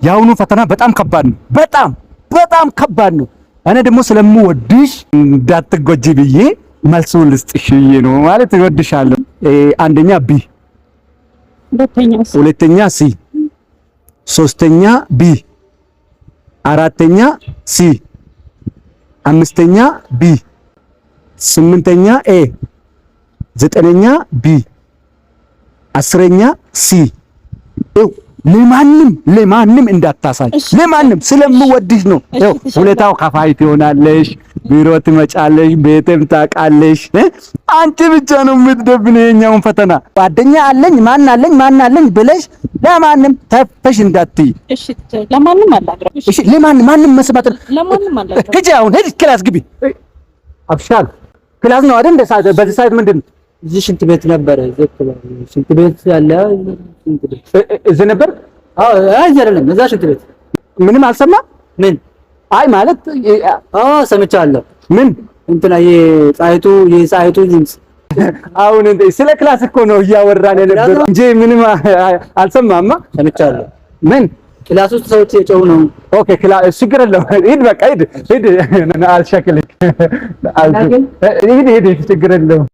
የአሁኑ ፈተና በጣም ከባድ ነው። በጣም በጣም ከባድ ነው። እኔ ደግሞ ስለምወድሽ እንዳትጎጂ ብዬ መልሱን ልስጥሽ ብዬ ነው። ማለት እወድሻለሁ። አንደኛ B፣ ሁለተኛስ? ሁለተኛ C፣ ሶስተኛ B፣ አራተኛ C፣ አምስተኛ B፣ ስምንተኛ A፣ ዘጠነኛ B፣ 10ኛ C። ይኸው ለማንም ለማንም እንዳታሳይ፣ ለማንም፣ ስለምወድሽ ነው። ይኸው ሁለታው ከፋይ ትሆናለሽ፣ ቢሮ ትመጫለሽ፣ ቤትም ታውቃለሽ። አንቺ ብቻ ነው የምትደብን የኛውን ፈተና። ጓደኛ አለኝ፣ ማን አለኝ፣ ማን አለኝ ብለሽ ለማንም ተፈሽ እንዳትይ። እሺ፣ ለማንም አላግረም። እሺ፣ ለማንም፣ ማንም መስማት ለማንም አላግረም። ሂጂ፣ አሁን ሂጂ፣ class ግቢ። አብሻል class ነው አይደል? በዚህ ሰዓት ምንድን ነው? እዚህ ሽንት ቤት ነበረ። እዚህ ሽንት ቤት ያለ ሽንት ቤት። እዚህ ነበር? አዎ፣ እዚህ አይደለም፣ እዛ ሽንት ቤት። ምንም አልሰማም። ምን? አይ ማለት አዎ፣ ሰምቻለሁ። ምን? እንትና የፀሐይቱ ድምጽ። አሁን እንደ ስለ class እኮ ነው እያወራን የነበረው እንጂ ምንም አልሰማማ። ሰምቻለሁ። ምን? Class ውስጥ ሰዎች የጮሁ ነው። Okay፣ class ችግር የለውም። ሂድ፣ በቃ ሂድ ሂድ። አልሸክልክ፣ ሂድ ሂድ፣ ችግር የለውም።